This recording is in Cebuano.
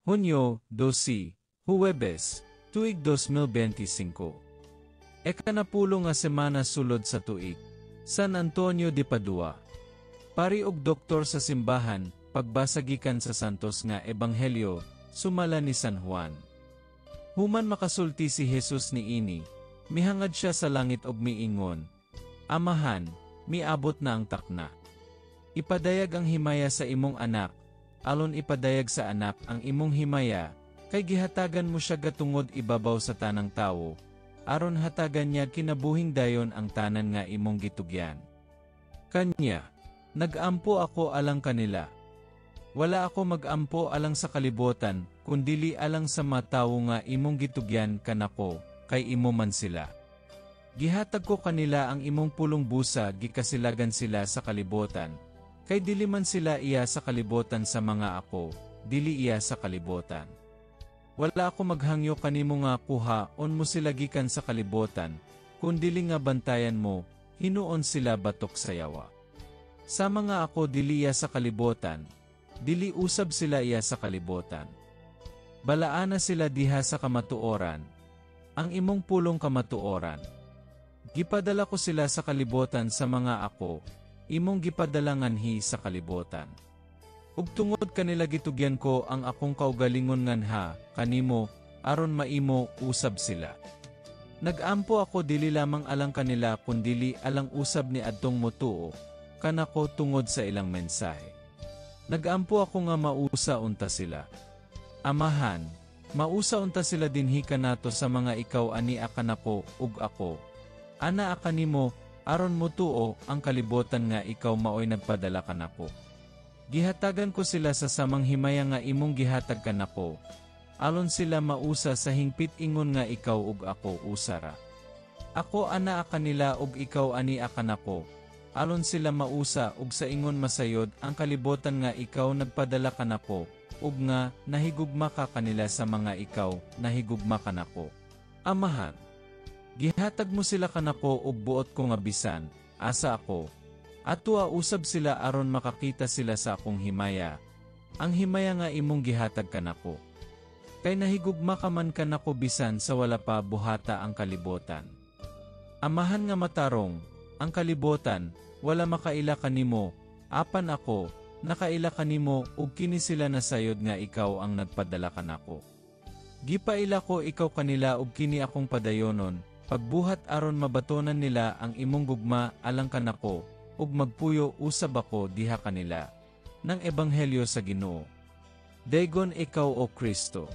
Hunyo, 12, Huwebes, tuig 2025. Ekanapulo nga semana sulod sa tuig. San Antonio de Padua. Pari og doktor sa simbahan, pagbasa gikan sa Santos nga Ebanghelyo, sumala ni San Juan. Human makasulti si Jesus niini, mihangad siya sa langit og miingon, "Amahan, miabot na ang takna. Ipadayag ang himaya sa imong anak, aron ipadayag sa anak ang imong himaya, kay gihatagan mo siya gatungod ibabaw sa tanang tawo, aron hatagan niya kinabuhing dayon ang tanan nga imong gitugyan kanya. Nagampo ako alang kanila. Wala ako magampo alang sa kalibutan, kundili alang sa mga tawo nga imong gitugyan kanako, kay imo man sila. Gihatag ko kanila ang imong pulong busa gikasilagan sila sa kalibutan, kay dili man sila iya sa kalibutan sa mga ako, dili iya sa kalibutan. Wala ako maghangyo kanimo nga kuhaon mo sila gikan sa kalibutan, kundili nga bantayan mo, hinuon sila batok sa yawa. Sa mga ako dili iya sa kalibutan, dili usab sila iya sa kalibutan. Balaana sila diha sa kamatuoran, ang imong pulong kamatuoran. Gipadala ko sila sa kalibutan sa mga ako, imong gipadala nganhi sa kalibutan. Ug tungod kanila gitugyan ko ang akong kaugalingon nganha kanimo, aron maimo usab sila. Nagampo ako dili lamang alang kanila kundili alang usab ni adtong motuo kanako tungod sa ilang mensahe. Nagampo ako nga mausa unta sila. Amahan, mausa unta sila dinhi kanato sa mga ikaw ani kanako ug ako anaa kanimo, aron motuo ang kalibutan nga ikaw maoy nagpadala kanako. Gihatagan ko sila sa samang himaya nga imong gihatag kanako, aron sila mausa sa hingpit ingon nga ikaw ug ako usa ra. Ako anaa kanila ug ikaw ania kanako, aron sila mausa ug sa ingon masayod ang kalibutan nga ikaw nagpadala kanako, ug nga nahigugma ka kanila sa mga ikaw nahigugma kanako. Amahan, gihatag mo sila kanako ug buot ko nga bisan asa ako, atua usab sila aron makakita sila sa akong himaya, ang himaya nga imong gihatag kanako. Kay nahigugma ka man kanako bisan sa wala pa buhata ang kalibutan. Amahan nga matarong, ang kalibutan wala makaila kanimo, apan ako nakaila kanimo ug kini sila nasayod nga ikaw ang nagpadala kanako. Gipaila ko ikaw kanila ug kini akong padayonon, pagbuhat aron mabatonan nila ang imong gugma alang kanako, ug magpuyo usab ako diha kanila. Ng Ebanghelyo sa Ginoo. Daygon ikaw, O Kristo.